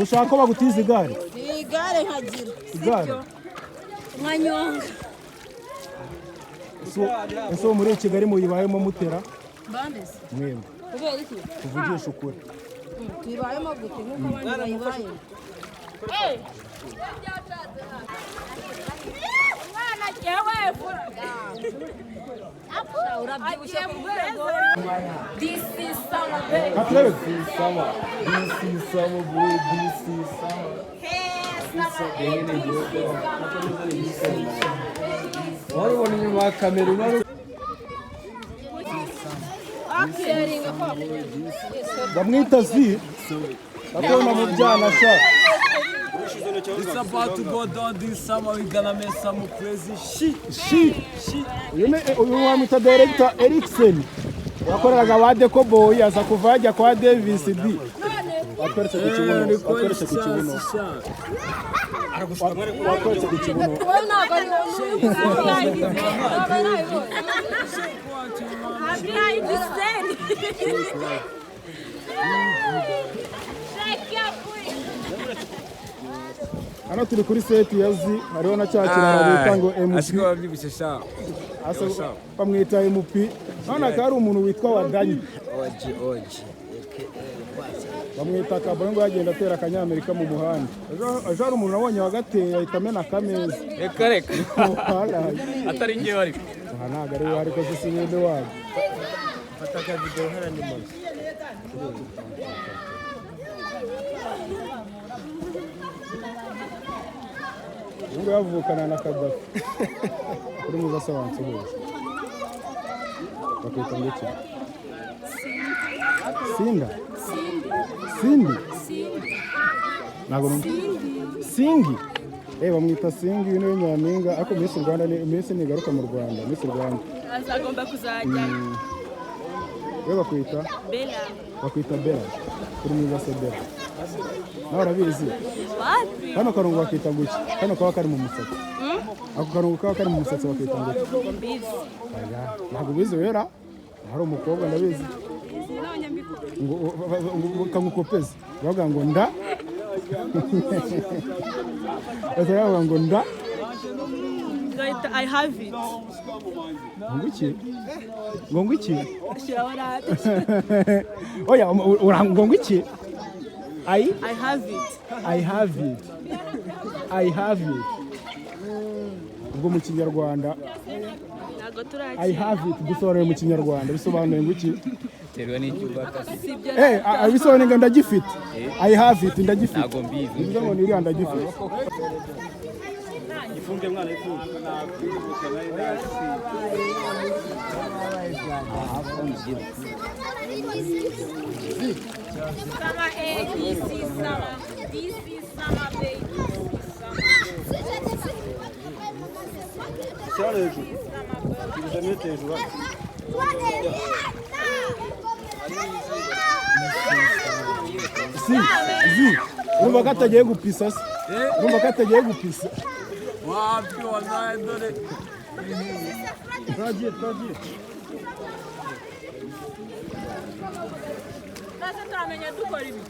Ushaka ko bagutiza igare? Igare nkagira. Igare? Nkanyonga. Ese uwo muri Kigali muyibayemo mutera? Bandese. Mwembi. Kubera iki? Tuvugishe ukuri. Tuyibayemo gute nk'uko abandi bayibayemo? Urabyibushye ku rwego. This is summer, baby. Katurebe. Summer. This is summer, bro. This is summer. Wari ubona inyuma ya kamera unari. Bamwita zi. Ndakubona mu byana sha. It's about to go down this summer. We gonna make some crazy shit. Shi. Uyu ni uyu wamwita director Eriksen. Wakoreraga ba Dekoboy, aza kuva ajya kwa Davis D. Watweretse ku kibuno, watweretse ku kibuno. Watweretse ku kibuno. Wowe ntabwo ari wowe ntabwo ari wowe. Hano turi kuri set ya Z, hariho na cya kiraro bita ngo MP. Ashiko babyibushye sha. Asa bamwita MP. Hano hakaba hari umuntu witwa Wadanyi. Oji oji. Bamwita Kabongo, ngo yagenda atera akanyamerika mu muhanda. Ejo hari umuntu nabonye wagateye ahita amena akameza. Reka reka. Waraye. Atari njyewe ariko. Aha ntabwo ari we, ariko se si mwene wanyu. Fata akavidewo nkarandimaze. Uyu nguyu avukana na Kadafi. Kuri mwiza se wansuhuje. Bakwita ngo iki? Sinda? Sindi? Ntabwo numva. Singi? Eh, bamwita Singi, uyu niwe nyampinga, ariko Miss Rwanda ni Miss nigaruka mu Rwanda, Miss Rwanda. Azagomba kuzajya. We bakwita? Bella. Bakwita Bella. Kuri mwiza se Bella. Nawe urabizi? Wapi? Kano karungu bakita ngo iki? Kano kaba kari mu musatsi. Ako karungu kaba kari mu musatsi bakita ngo iki? Mbizi. Oya, ntabwo ubizi wera. Hari umukobwa ndabizi. Ngo ngo kangukopeze. Bavuga ngo nda. Bose bavuga ngo nda. Ngahita I have it. Ngo iki? Ngo iki? Shyiraho radiyo. Oya, ngo iki? I I have it. I have it. I have it. Ubwo mu Kinyarwanda Ntabwo I turakira. have it bisobanuye mu Kinyarwanda bisobanuye ngo iki? Terwa n'icyo ubaka. Sibyo. Eh, bisobanuye ngo ndagifite. I have it, ndagifite. Ntabwo mbizi. Bivuze ngo ni iriya ndagifite. Ifunge mwana, ifunge. Summer, eh, this is summer. This is summer, baby. This is summer. Shyira hejuru. Tugeza mute hejuru hano. Si, zi. Urumva ko atagiye gupisa se? Urumva ko atagiye gupisa? Wapi wallahi dore. Twagiye, twagiye. Maze turamenya dukora ibi.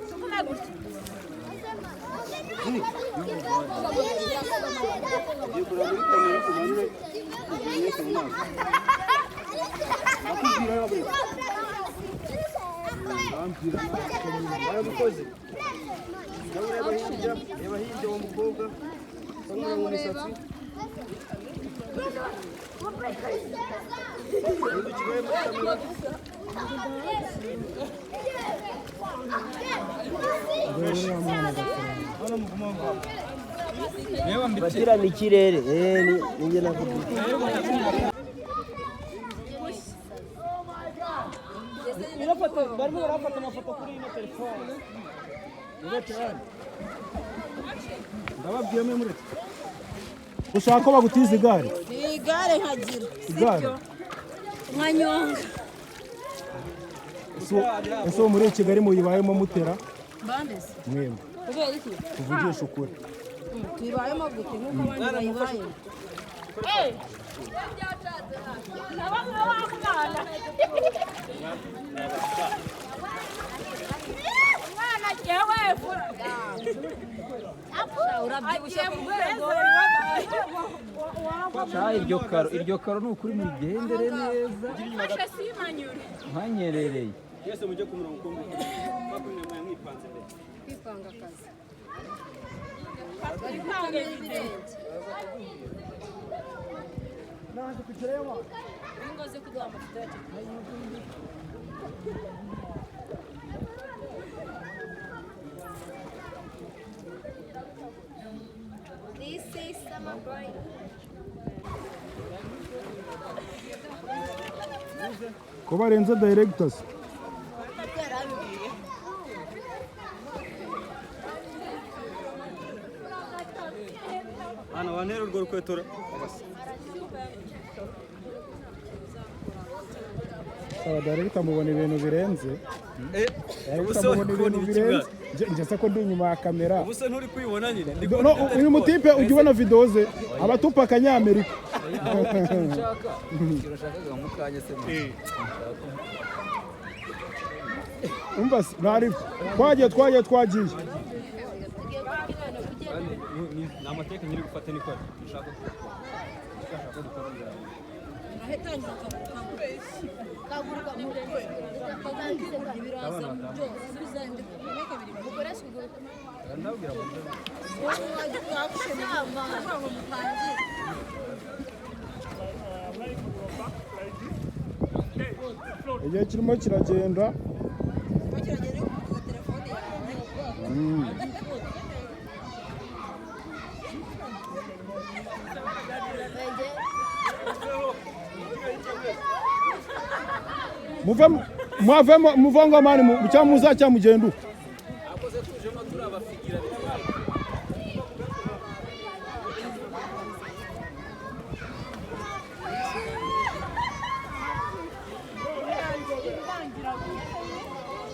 Tuvume gutya. Ugiye kureba muri kamera umanure umenyeshe mu maso. Nakubwira yawe. Barabikoze. Nawe ureba hirya, reba hirya uwo mukobwa. Usa nk'uri mu misatsi. Uhindukire urebe muri kamera. Fatirana ikirere eh ni ninjye nakubwiye. Ndababwiye mwe muretse. Ushaka ko bagutiza igare? Igare nkagira. Igare? Nkanyonga. Ese uwo muri Kigali muyibayemo mutera? Bandese. Mwembi. Kubera iki? Tuvugishe ukuri. Tuyibayemo gute nk'uko abandi bayibayemo? Umwana. Urabyibushye ku rwego. Sha, iryo karo ni ukuri, mugendere neza. Fashe simanyure. Nkanyerereye. Mwese mujye ku murongo kumwe bakumwe mwipanze imbere. Kwipanga akazi. Twipange ibirenge. Ingozi kuduha amafoto yacu. This is summer break. Ko barenze directors. Yarabibwiye. Hano wantera urwo rukweto. Aba director mubona ibintu birenze. Ubu Director se mubona uri kubona ibintu ibiki birenze. bwana? Njye se ko ndi inyuma ya kamera? Ubu se nturi kwibona nyine? Ndi No, uyu mutipe ujya ubona video ze abatupa akanyamerika. Nshaka ikintu nashakaga mu kanya se man. Umva se ntari twagiye twagiye twagiye. Kandi ni amateka nyiri gufata, niko ushaka ko dukora ibirango. Kaguruka biraza byose. Mukoresha ukuguru kumwe. Ndabwira ngo Ngo mutangire. Igihe kirimo kiragenda. Kiragenda uri telefone yawe. Wenge. Muve mwavemo muvango amani cyangwa muza cyangwa mugenda uko. Akoze tujemo turi abafigira bitwaye.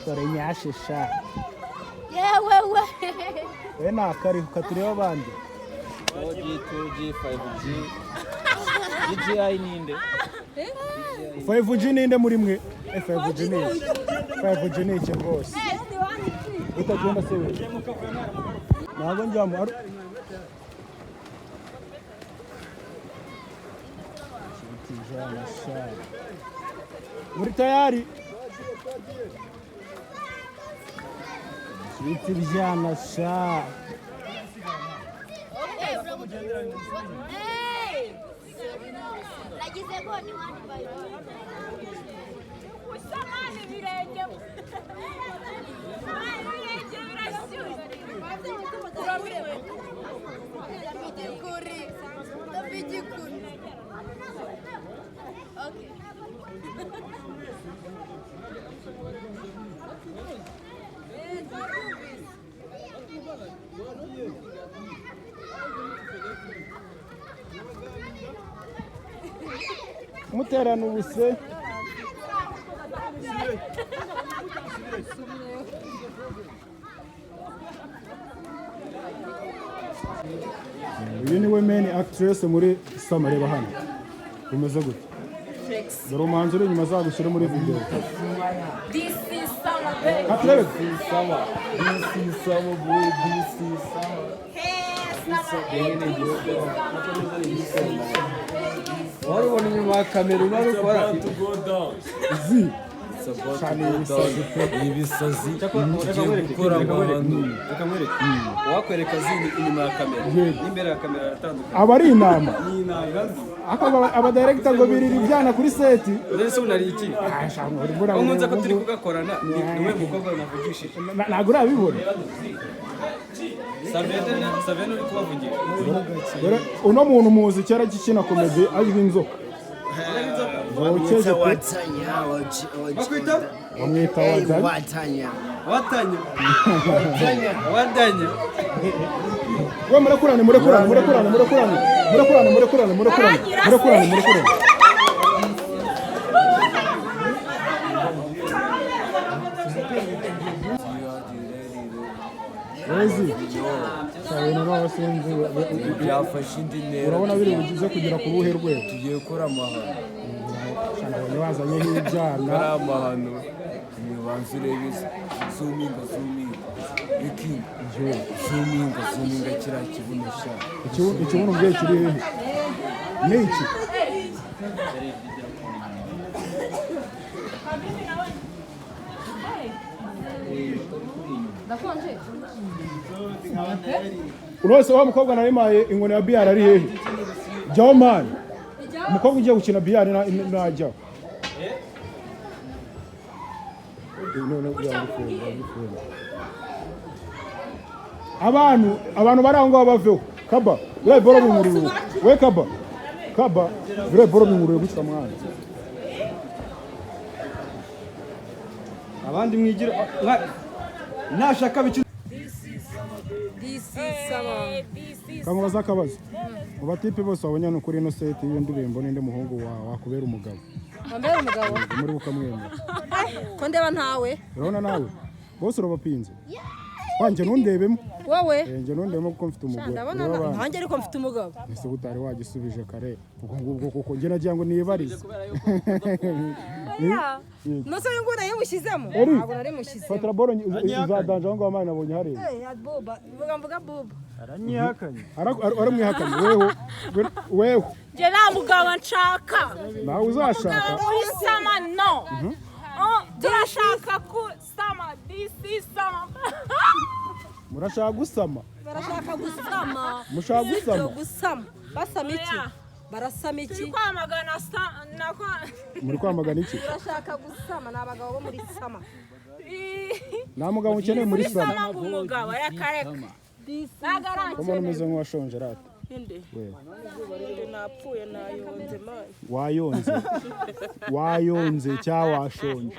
Dore nyashisha. Yewe we. We ni akariho katureba abandi. 4G, 2G, 5G. DJI ninde? 5G ninde muri mwe? 5G ni iki? 5G ni iki rwose? Utagenda se we, ntabwo njyamo. Kijana sha. Muri tayari? Ibiti byana sha. Hey! Nagize ngo ni one by one. Usamana ibirenge. Ibirenge birashyushye. Urabireba. Igikuri. Igikuri. Okay. Muterana ubuse. Uyu niwe main actress muri Sama. Reba hano, bimeze gute? Dore umuhanzi uri inyuma azagushyire muri video. This is summer, baby. Katurebe. Summer. This is summer, boy. This is summer. Hey, summer, baby. This is summer. Wari ubona inyuma ya kamera unari ukora. About to go down. Zi. It's about to Cyane. go down. Ni ibisazi tugiye gukora amahano. Reka nkwereke, uwakwereka zindi inyuma ya kamera Yego. n'imbere ya kamera aratandukanye. Aba ari intama. Ni inanga mbi. Ariko abadirector ngo birira ibyana kuri set. Rero se unari iki? Ah, sha, urimo Ko nkunze ko urabireba turi ubu. kugakorana, ni we mukobwa navugishije. Ntabwo urabibona. Savene uri kubavugisha. Dore uno muntu muzi kera akikina comedy ayiba inzoka zokeje pe. Watanya. Bakwita Bamwita Wajyanye. Watanya. Watanya, wadanya. We, murekurane, murekurane, murekurane, murekurane, murekurane, murekurane, murekurane, murekurane, murekurane. Wezi cyane nawe sinzi. Byafashe indi ntera. Urabona biri bugize kugera ku ruhe rwego? Tugiye gukora amahano. Cyane wazanyeho ibyana. Ari amahano. Nibanza urebe zoominga, zoominga. King, zoominga, zoominga kiriya kibuno sha. Ikibuno ubwiye kiri hehe? Ni iki? Ndakonje. Urose wa mukobwa narimaye inkoni ya biyari ari hehe? Jyaho man, umukobwa ugiye gukina biyari najyaho. None yabifunga, yabifunga. Abantu bari aho ngaho baveho. Kaba biriya boro binkururiye we, kaba, kaba, biriya boro binkururiye gutya mwana. Abandi mwigira nashaka bicu. This is summer. This is Kamubaza akabazo: mu batipe bose wabonye hano kuri ino set y'iyo ndirimbo, ninde muhungu wakubera umugabo? Wambere umugabo. Muri bukamwemera? Ko ndeba ntawe. Urabona nawe bose urabapinze wanjye, ntundebemo. Wowe. Njye ntundebemo kuko mfite umugore. Ndabona Ureba abandi. nanjye ariko mfite umugabo. Ese utari wagisubije kare ubwo ngubwo? Kuko njye nagira ngo nibarize. Nose uyu nguyu nayimushyizemo. Eri. Ntabwo narimushyizemo. Fatira boro izadanje aho ngaho mani, nabonye hareba. Eh, ya buba. Mvuga, mvuga buba. Aranyihakanye. Aramwihakanye. Weho, weho. Njye nta mugabo nshaka. Nawe uzashaka. Umugabo muri summer, no. Oh, turashaka ku summer. This is summer. Murashaka gusama? Barashaka gusama. Mushaka Sibyo. gusama? Gusama. Basama iki? Oya. Barasama iki? Turi kwamagana nako. Muri kwamagana iki? Barashaka gusama, ni abagabo bo muri sama. Nta mugabo ukeneye muri Muri sama. summer ngo umugabo, reka reka. Ntabwo Ko mbona arankeneye. umeze nk'uwashonje rata? Inde? We. Napfuye, nayonze mani. Wayonze, wayonze cyangwa washonje?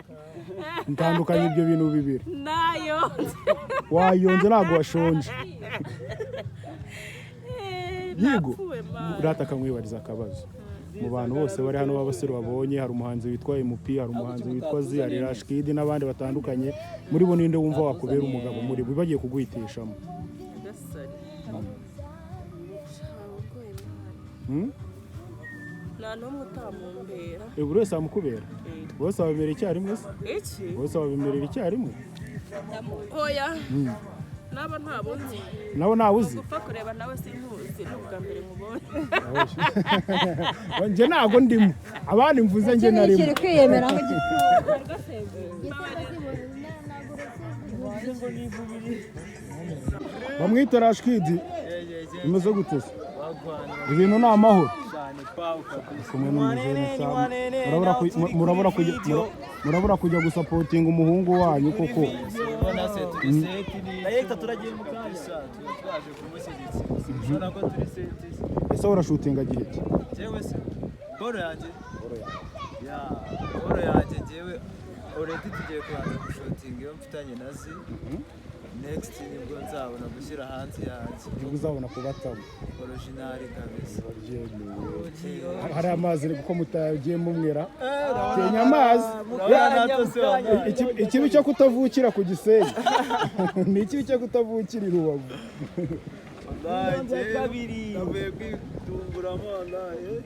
Ntandukanye ibyo bintu bibiri. Nayonze. Wayonze, ntabwo washonje. Yego. Napfuye mani. Rata, akamwibariza akabazo: mu bantu bose bari hano b'abasore babonye, hari umuhanzi witwa MP, hari umuhanzi witwa Z, hari Rashkid n'abandi batandukanye, muri bo ninde wumva wakubera umugabo muri bo bagiye kuguhitishamo? Gasari. Hmm? Nta n'umwe utamumbera. Buri wese amukubera? Bose babemerera icyarimwe se? Iki? Bose babemerera icyarimwe? Oya, naba ntabo nzi. Nabo ntawe uzi? Gupfa kureba nawe sinkuzi, ni ubwa mbere nkubonye. Njye ntabwo ndimo, abandi mvuze njye narimo. Kiri kwiyemera ngo Bamwita Rashkidi. Bimeze gute se? Ibintu ni amahoro? Kumwe n'umujene Sam, murabura kujya gusupportinga umuhungu wanyu koko. Director, turagiye mu kanya, twaje kumushyigikira. Ubona ko turi set. Ese urashootinga gihe ki? Jewe se boro yanjye, ya boro yanjye, jewe already tugiye kubanza gushootinga iyo mfitanye na zi next, nibwo nzabona gushyira hanze yanjye. Nibwo uzabona kubatamo? Original kabisa. Baryemewe. Hari amazi kuko mutagiye mumwera kenya amazi. Ikibi cyo kutavukira ku Gisenyi ni ikibi cyo kutavukira i Rubavu. Navuye kwitunguramo wallahi.